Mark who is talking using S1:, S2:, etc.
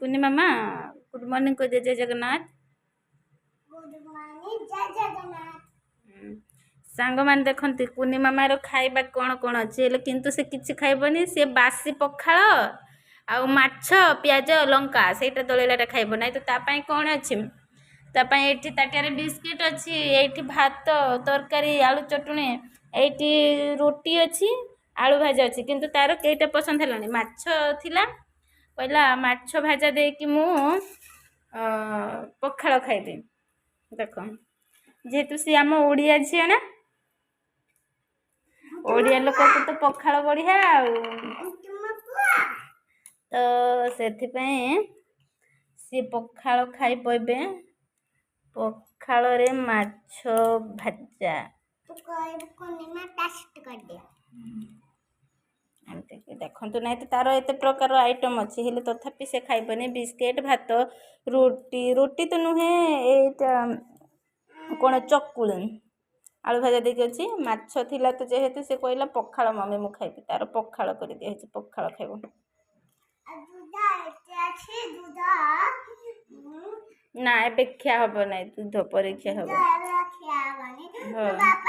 S1: କୁନି ମାମା, good morning କହିଦେ। ଜୟ Jagannath.
S2: Good morning, ଜୟ ଜଗନ୍ନାଥ।
S1: ସାଙ୍ଗମାନେ, ଦେଖନ୍ତି କୁନି ମାମାର ଖାଇବା କ'ଣ କ'ଣ ଅଛି। ହେଲେ କିନ୍ତୁ ସେ କିଛି ଖାଇବନି। ସେ ବାସି ପଖାଳ ଆଉ ମାଛ, ପିଆଜ, ଲଙ୍କା ସେଇଟା ଦଳିଲାଟା ଖାଇବ। ନାହିଁ ତ ତା ପାଇଁ କ'ଣ ଅଛି? ତା ପାଇଁ ଏଇଠି ତାଟିଆରେ ବିସ୍କିଟ୍ ଅଛି, ଏଇଠି ଭାତ, ତରକାରୀ, ଆଳୁ ଚଟଣି, ଏଇଠି ରୁଟି ଅଛି, ଆଳୁ ଭଜା ଅଛି। କିନ୍ତୁ ତାର କେଇଟା ପସନ୍ଦ ହେଲାନି। ମାଛ ଥିଲା, କହିଲା ମାଛ ଭଜା ଦେଇକି ମୁଁ ପଖାଳ ଖାଇବି। ଦେଖ, ଯେହେତୁ ସିଏ ଆମ ଓଡ଼ିଆ ଝିଅ ନା, ଓଡ଼ିଆ ଲୋକକୁ ତ ପଖାଳ ବଢ଼ିଆ ଆଉ।
S2: ତୁମ ପୁଅ।
S1: ତ ସେଥିପାଇଁ ସିଏ ପଖାଳ ଖାଇବ ଏବେ, ପଖାଳରେ ମାଛ ଭଜା।
S2: ତୁ କହିବୁ, କୁନିମା, ଟେଷ୍ଟ କରିଦିଅ।
S1: ଏମିତି ଦେଖନ୍ତୁ। ନାହିଁ ତ ତାର ଏତେ ପ୍ରକାର ଆଇଟମ୍ ଅଛି, ହେଲେ ତଥାପି ସେ ଖାଇବନି। ବିସ୍କିଟ୍, ଭାତ, ରୁଟି, ରୁଟି ତ ନୁହେଁ, ଏଇଟା କ'ଣ, ଚକୁଳି, ଆଳୁ ଭଜା ଦେଇକି ଅଛି। ମାଛ ଥିଲା ତ ଯେହେତୁ ସେ କହିଲା, ପଖାଳ ମମି ମୁଁ ଖାଇବି। ତାର ପଖାଳ କରିଦିଆହେଇଛି, ପଖାଳ ଖାଇବ।
S2: ଆଉ ଦୁଧ ଏତେ ଅଛି ଦୁଧ।
S1: ନା, ଏବେ ଖିଆ ହବ ନାହିଁ ଦୁଧ, ପରେ ଖିଆ ହବ।
S2: ଦୁଧ ଏବେ ଖିଆ ହବନି।
S1: ହଁ।
S2: ମୋ ବାପା